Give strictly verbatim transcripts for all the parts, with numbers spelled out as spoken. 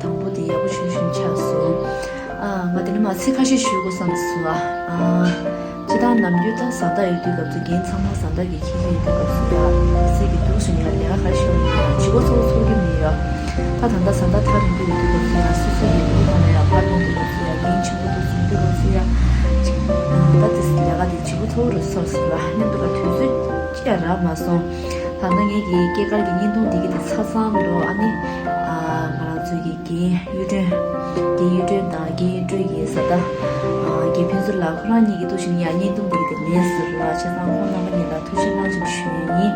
དང་པོ་དེ་ཡག་པོ་ཞུ་ཞུ་ཆགས་སོང་། ཨ། ང་དེ་ནས་མ་ཚིག་ཁ་ཤས་ཞུ་དགོས་བསམ་སོང་ཨ། ཨ། སྤྱིར་བཏང་ནམ་རྒྱུན་ད་བཟའ་ཟླ་ཡོད་དུས་སྐབས་སུ་རྒན་ཚང་མ་བཟའ་ཟླ་གི་ཁྱིམ་ཡོད་དུས་སྐབས་སུ་ཡ་དེ་ཚིག་གི་འདུག་སུ་ཡ་ལས་ཀ་ཁ་ཤས་ཡོད་ཡ་ཇི་གོ་ཚོ་ཚོར་གི་མེད་ཡ། ད་ད་ལྟ་བཟའ་ཟླ་ཐག་རིང་པོ་ཡོད་དུས་སྐབས་སུ་ཡ་སོ་སོ་ཡི་ལུས་ཁ་ལ་ཡ་ཕར་གཏོང་དུས་སྐབས་སུ་ཡ་རྒན་ཆེན་པོ་དུ་བཟུང་དུས་སྐབས་སུ་ཡ་ཅིག་ད་དེ་ལས་ཀ་དེ་ཇི་གོ་ཚོ་རུ་སོ་སོ་ལ་མཉམ་དུ་ལ་དུས་ཚོད་ཅི་ཡ་རག་མ་སོང་། ད་ལྟ་ངེད་ཀྱི་སྐྱེས་སྐར་གྱི་བརྙན་ཐུང་འདི་གི་དེ་ཚ་ཚང་འགྲོ་ཨ་ནི། ཨ། ང་རང་ཚོའི་གི་རྒན་གཡུ་སྒྲོན། རྒན་གཡུ་སྒྲོན་དང་རྒན་གཡུ་སྒྲོན་གྱི་བཟའ་ཟླ། ཨ། རྒན་ཕུན་ཚོགས་ལགས་ཁོ་རང་གཉིས་ཀྱི་ཐུགས་བཞེད་ཡ་བརྙན་ཐུང་འདི་གི་དེ་མེད་ཟེར་བ་བྱས་ཙང་ཁོང་རྣམ་པ་གཉིས་ལ་ཐུགས་རྗེ་གནང་ཞེས་ཞུ་ཡས་ཡིན།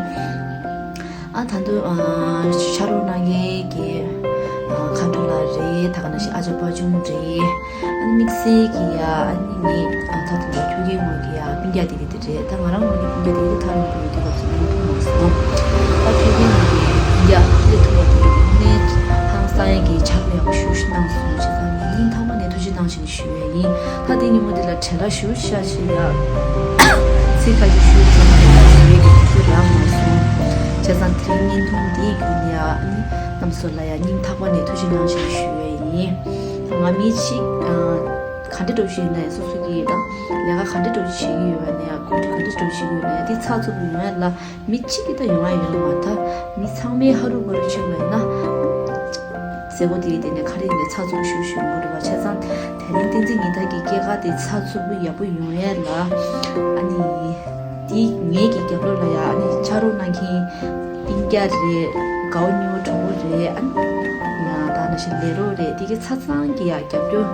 ཨ། ད་དུང་ཨ། ཕྱག་རོགས་གནང་མཁན་གྱི་ཨ། མཁའ་འགྲོ་ལགས་རེད། ད་ག་ནང་བཞིན་ཨ་ཅག་དཔའ་ཆུང་རེད། ཨ་ནི་དམིགས་བསལ་གྱི་ཡ་ཨ་ནི་ངས་ཨ། ད་དུང་ལ་ཁྱོད་རྒན་ངོས་ཀྱི་ཡ་སྤུན་ཀྱག་དེ་གི་དེ་རེད། ད་ང་རང་ངོས་ཀྱི་སྤུན་ཀྱག་དེ་གི་ཐག་རིང་པོ་ཡོད་དུས་སྐབས་སུ་སླེབས་ཐུབ་མ་སོང་། ད་ཁྱོད་རྒན་ངོས་ཀྱི་སྤུན་ཀྱག་སླེབས་ཐུབ་པ་དེ་གི་དངོས་གནས་ཧང་སང་ཡ་གི་ཕྱག་ལས་ཡག་པོ་ཞེ་པོ་ཞིག་གནང་སོང་། བྱས་ཙང་ངས་སྙིང་ཐག་པ་ནས་ཐུགས་རྗེ་གནང་ཞེས་ཞུ་ཡས་ཡིན། ད་དེ་ཉིན་མོ་དེ་ལ་བྲེལ་བ་ཞེ་པོ་ཤ་ཞིག་ཡ། ཚིག་ཁ་ཤས་ཞུ་ཐུབ་མ་རེད་ཟེར་ཡས་ཀྱི་དུས་ཚོད་རག་མ་སོང་། བྱས་ཙང་དེ་རིང་བརྙན་ཐུང་འདིའི་བརྒྱུད་ནས་ཨ་ནི་རྣམ་ཚོ་ལ་ཡ་སྙིང་ཐག་པ་ནས་ཐུགས་རྗེ་གནང་ཞེས་ཞུ་ཡས་ཡིན། ང་མི་གཅིག་ཨ། ག་འདྲ་འགྲོ་བཞིན་ཡོད་ན་ཡང་སོ་སོ་གི་ད་ལས་ཀ་ག་འདྲ་འགྲོ་བྱེད་ཀྱི་ཡོད་པ་ན་ཡང་གོམ་བགྲོད་ག་འདྲ་འགྲོ་བྱེད་ཀྱི་ཡོད་ན་ཡང་དེ་ཚགས་ཚུད་པོ་ཡོང་ཡ་ལ་མི་གཅིག་གི་ད་ཡོང་ཡ་ཡོད་མ་ད་མི་ཚང་མས་ཧ་རུ་བ་རུ་བྱེད་པ་ཡིན་ན་མཛད་སྒོ་དེ་གི་སྟེང་ནས་ག་རེ་ཡིན་ན་ཚགས་ཚུད་པོ་ཞུ་ཞུ་དགོས་རེད་བ། བྱས་ཙང་དེ་རིང་བསྟན་འཛིན་ཉི་ཟླ་གི་སྐྱེས་སྐར་དེ་ཚགས་ཚུད་པོ་ཡག་པོ་ཡོང་ཡ་ལ་ཨ་ནི། དེ་ངེད་ཀྱི་རྒྱབ་ལོགས་ལ་ཡ་ཨ་ནི་ཕྱག་རོགས་གནང་མཁན་སྤུན་ཀྱག་རེད། དགའ་བོ་ཉེ་བོ་གྲོགས་པོ་རེད། ཨ་ནི་ཡ་ད་ནང་བཞིན་ལས་རོགས་རེད། དེ་གི་ཚ་ཚང་གི་ཡ་རྒྱབ་སྐྱོར་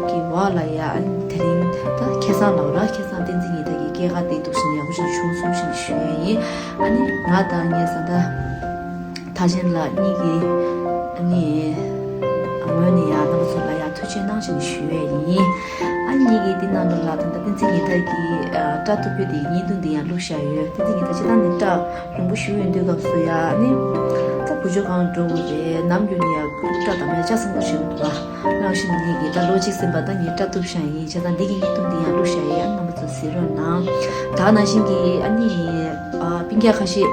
གི་འོག་ལ་ཡ་ཨ་ནི་དེ་རིང་ད་ཁ་སང་ལབ་ར་ཁ་སང་བསྟན་འཛིན་ཉི་ཟླ་གི་སྐྱེས་སྐར་དེ་འདུག་སེ་ཡག་པོ་ཞིག་བྱུང་སོང་ཞེས་ཞུ་ཡ་ཡིན། ཨ་ནི་ང་དང་ངའི་བཟའ་ཟླ་ཐར་ཅན་ལགས་གཉིས་ཀྱི་ཨ་ནི་ངོས་ནས་ཡ་རྣམ་པ་ཚོ་ལ་ཡ་ཐུགས་རྗེ་གནང་ཞེས་ཞུ་ཡ་ཡིན། ཨ་ནི་ངེད་ཀྱིས་འདི་ནང་ལོགས་ལ་ད་ལྟ་བསྟན་འཛིན་ཉི་ཟླ་གི་ཨ་སྐྲ་གཏུབ་རྒྱུ་དེ་བརྙན་ཐུང་འདི་ཡང་བླུགས་བཞག་ཡོད། བསྟན་འཛིན་ཉི་ཟླ་སྤྱིར་བཏང་ནས་སྐྲ་རིང་པོ་ཞིག་ཡོད་དུས་སྐབས་སུ་ཡ་ཨ་ནི་ད་བུ་བཅོལ་ཁང་འགྲོ་དགོས་རེད། ནམ་རྒྱུན་ནས་ཡ་སྐྲ་དམ་ཡ་ལྕགས་སྲིན་པོ་ཞིག་འདུག་ཨ། ནང་བཞིན་ངེད་ཀྱིས་ད་ལོ་གཅིག་ཟིན་པ་ད་ངས་སྐྲ་གཏུབ་བཞག་ཡིན། བྱས་ཙང་འདི་གི་བརྙན་ཐུང་འདི་ཡང་བླུགས་བཞག་ཡིན། ཨ་ནི་རྣམ་པ་ཚོ་གཟིགས་རོགས་གནང་། ད་ནང་བཞིན་གྱི་ཨ་ནི་ཨ་སྤུན་ཀྱག་ཁ་ཤས་ད་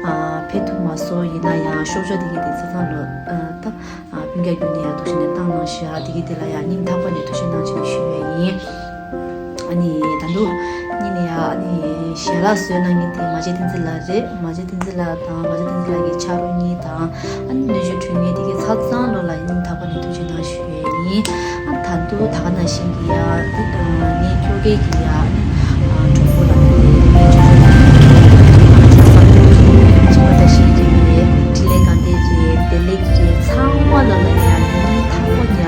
ཨ་ཕེབས་ཐུབ་མ་སོང་། ཡིན་ན་ཡང་ཤོག་བྱ་འདི་གི་དེ་ཚོ་ཚང་ལོ་ཨ་ད། ཨ་སྤུན་ཀྱག་རྒྱུན་ནས་ཡང་ཐུགས་རྗེ་ནས་བཏང་གནང་ཞེས་ཨ་དེ་གི་དེ་ལ་ཡང་སྙིང་ཐག་པ་ནས་ཐུགས་རྗེ་གནང་ཞེས་ཞུ་ཡས་ཡིན། ཨ་ནི་ད་དུང་གཉིས་ནས་ཡང་ཨ་ནི་ཞལ་ལག་བཟོས་གནང་མཁན་དེ་མ་བྱན་བསྟན་འཛིན་ལགས་རེད། མ་བྱན་བསྟན་འཛིན་ལགས་དང་མ་བྱན་བསྟན་འཛིན་ལགས་ཀྱི་ཆ་རོགས་གཉིས་དང་ཨ་ནི་སྣོད་བཅུད་འཕྲུལ་ངན་དེ་གི་ཚང་ཚང་ལོ་ལ་སྙིང་ཐག་པ་ནས་ཐུགས་རྗེ་གནང་ཞུ་ཡས་ཡིན། ཨ་ད་དུང་ད་ག་ནང་བཞིན་གྱི་ཡང་ངའི་ཁྱོ་གའི་གི་ཡང་གྲོགས་པོ་ལ་ནི་ངའི་གྲོགས་པོ་ལ་ནི་ཅི་མ་ད་ཤེས་ཀྱི་རེད། འཕྲིན་ལས་དགའ་ལྡན་རེད། བདེ་ལེགས་རེད། ཚང་མ་ལ་ལ་ཡང་ངའི་ཐག་པ་ནས་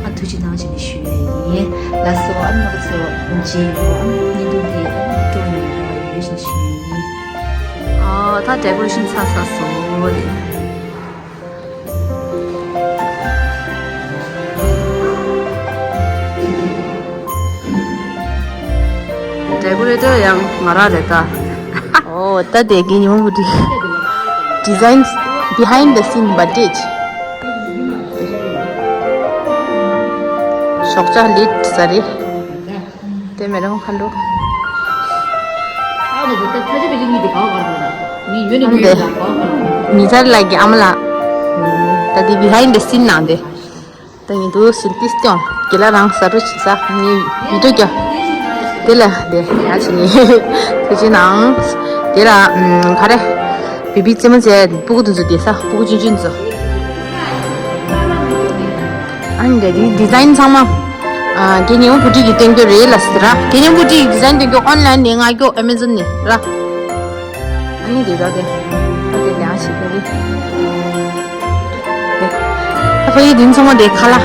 ཨ་ཐུགས་རྗེ་གནང་ཞེས་ནས་ཞུ་ཡས་ཡིན། ལགས་སོ། ཨ་ནི་ང་ཚོ་མཇལ་ཡོང་། ཨ་ནི་བརྙན་ཐུང་དེ་ཨ་ནི་སྤྲོ་ཡོང་རེ་བ་ཡོད་ཞེས་ཞུ་ཡས་ཡིན། ཨ་ད་ཌེ་ཀོ་རེ་ཤན་ཚར་ཚར་སོང་རེད། ཌེ་ཀོ་རེ་ཊར་ཡང་ང་རང་རེད་ད། ཨོ་ད་དེ་གི་ཉུང་བུ་དེ། Designs behind the scene བ་དེ། ཞོགས་ཇ་ལིད་ཟ་རེད། དེ་མེ་རང་ཁ་འགྲོ། ཨ་ནི་དེ་ཉི་ཟར་ལགས་ཀྱི་ཨ་མ་ལགས། ད་དེ་behind the scene ནང་དེ། ད་ཡིན་དུ་སིན་ཏིས་ཀྱང་དེ་ལ་རང་ཟ་འགྲོ་བྱེད་ས་ངའི་བི་ཌིའོ་ཀྱང་དེ་ལ་དེ་ཡ་བྱེད་ནི་དེ་བྱེད་ནང་དེ་ལ་ག་རེ་བི་བི་རྩེད་མོ་རྩེ་སྤུ་གུ་དེ་ཚོ་དེ་ས་སྤུ་གུ་ཆུང་ཆུང་ཚོ། ཨ་ནི་འདི་ཌི་ཛའིན་ཚང་མ་ཨ་རྒན་ཉི་མ་བུ་ཁྲིད་ཀྱིས་སྟོན་རྒྱུ་རེད་ལ་ཟེར་ར། རྒན་ཉི་མ་བུ་ཁྲིད་ཀྱིས་ཌི་ཛའིན་སྟོན་རྒྱུ་ཨོན་ལན་ནས་མངགས་རྒྱུ་ཨ་མེ་ཛོན་ནས་ར། ཨ་ནི་དེ་དག་དེ་ད་དེ་ཡང་ཞིག་ག་རེ། དེ་ད་ཕ་ཡུལ་དེ་ཚང་མ་དེ་ཁ་ལག་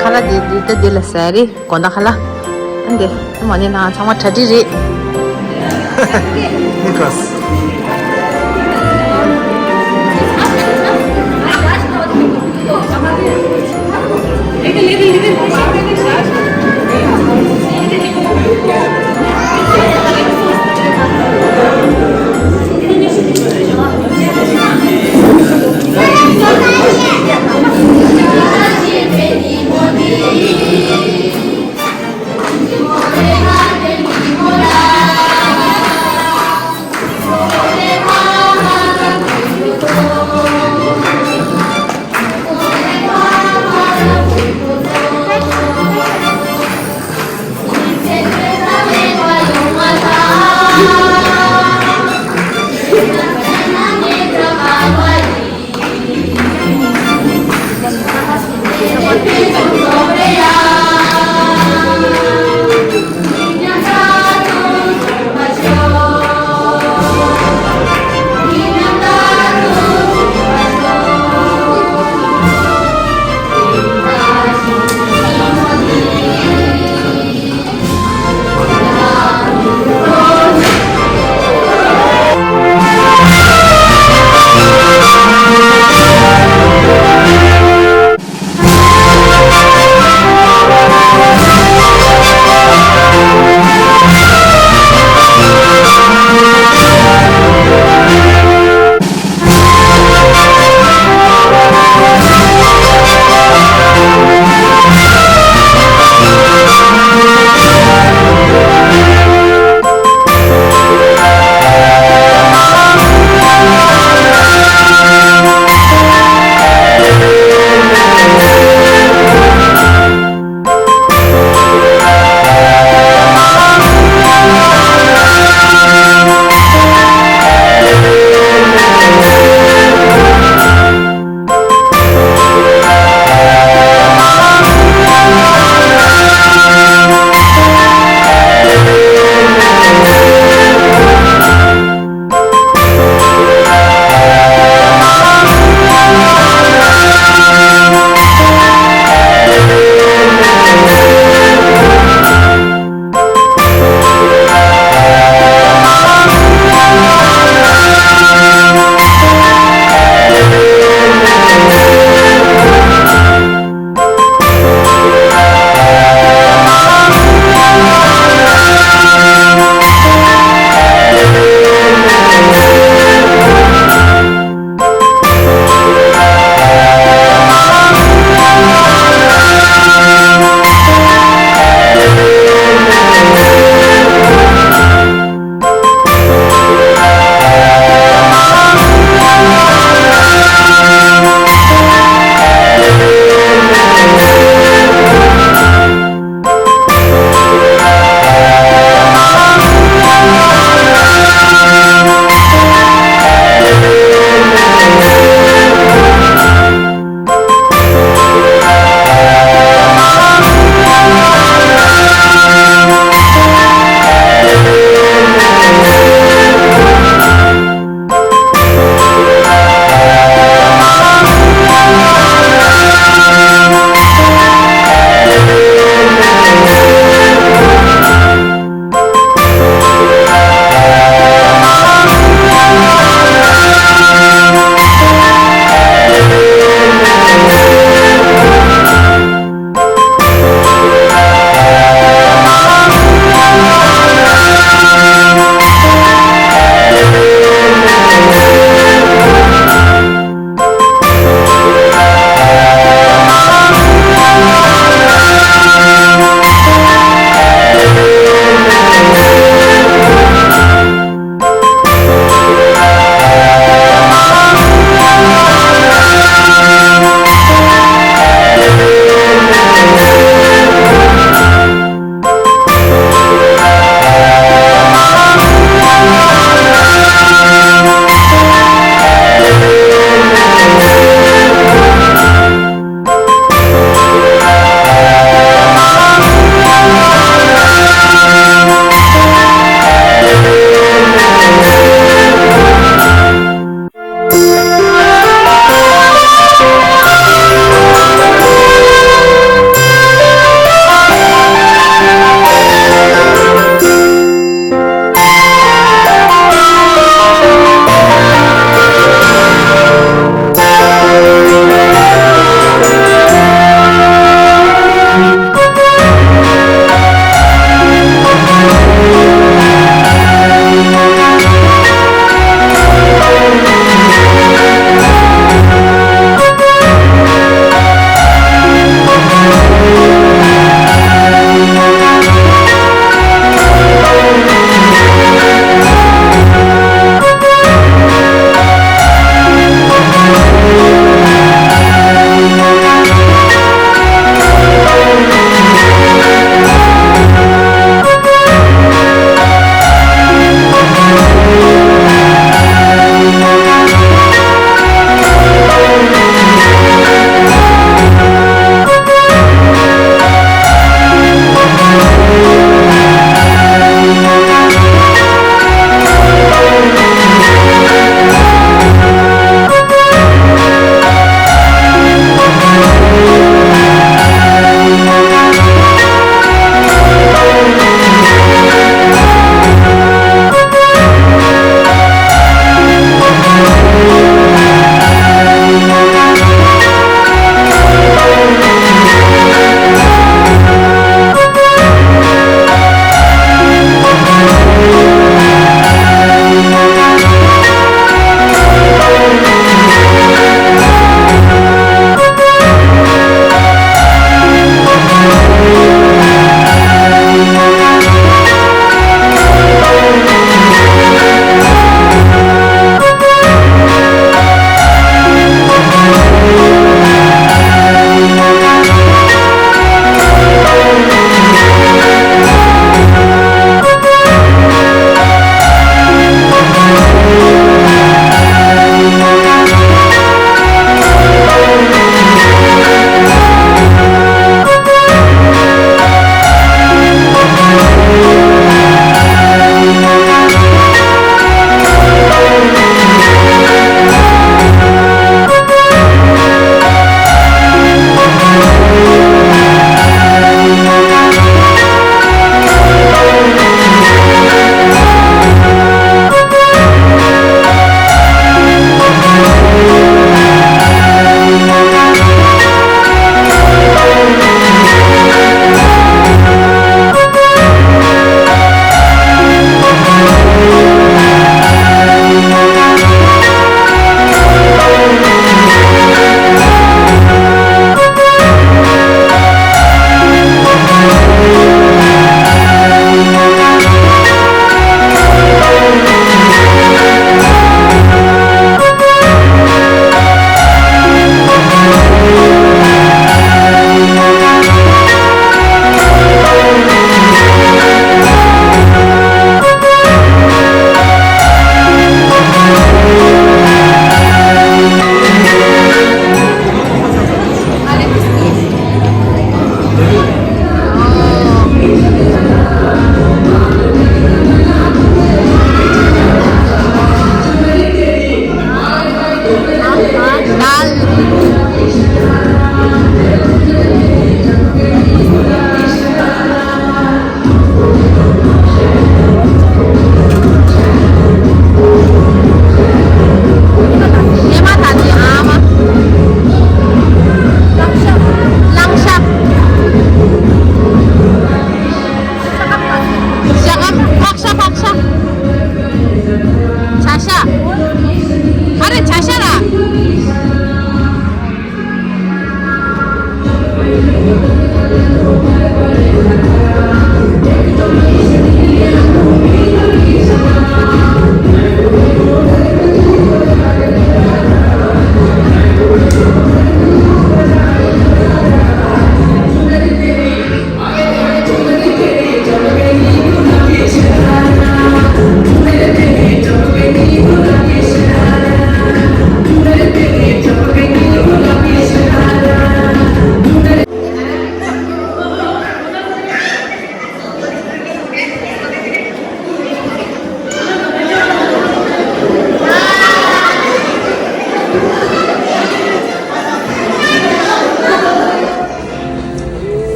ཁ་ལག་དེ་དེ་ད་དེ་ལ་ཟེར་རེད། དགོང་དག་ཁ་ལག་ཨ་ནི་དེ་ད་མ་ནི་ན་ཚང་མ་གྲ་སྒྲིག་རེད། ནི་ཁ་སི།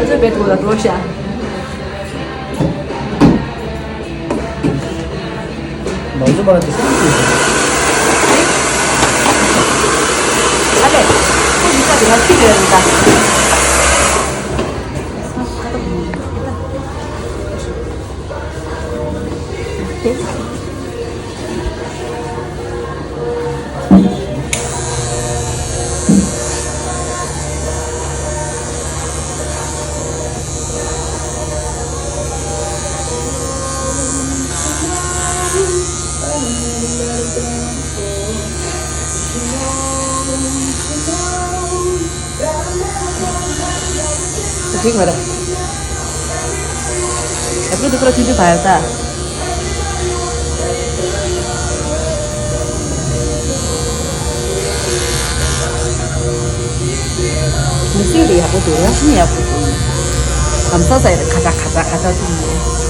བོད་པའི་ཐོག་ལ་འགྲོ་ཤག་མང་ཚོགས་མ་ལ་དེ་སེམས་ཀྱི། ཨ་ལས། ཁོ་ཡིན་ས་དེ་ང་ཅི་རེད་རེད་ད། འགྲིག་མ་རེད། ཨ་ཁུ་འདི་ཁོ་ཆུང་ཆུང་བར་ད། མི་སྲིད་དེ་ཡག་པོ་འདུག་རང་བཞིན་ཡག་པོ་འདུག་ལམ་སང་ས་ཡ་ཁ་ཁྲ་ཁ་ཁྲ་ཁ་ཁྲ་འདུག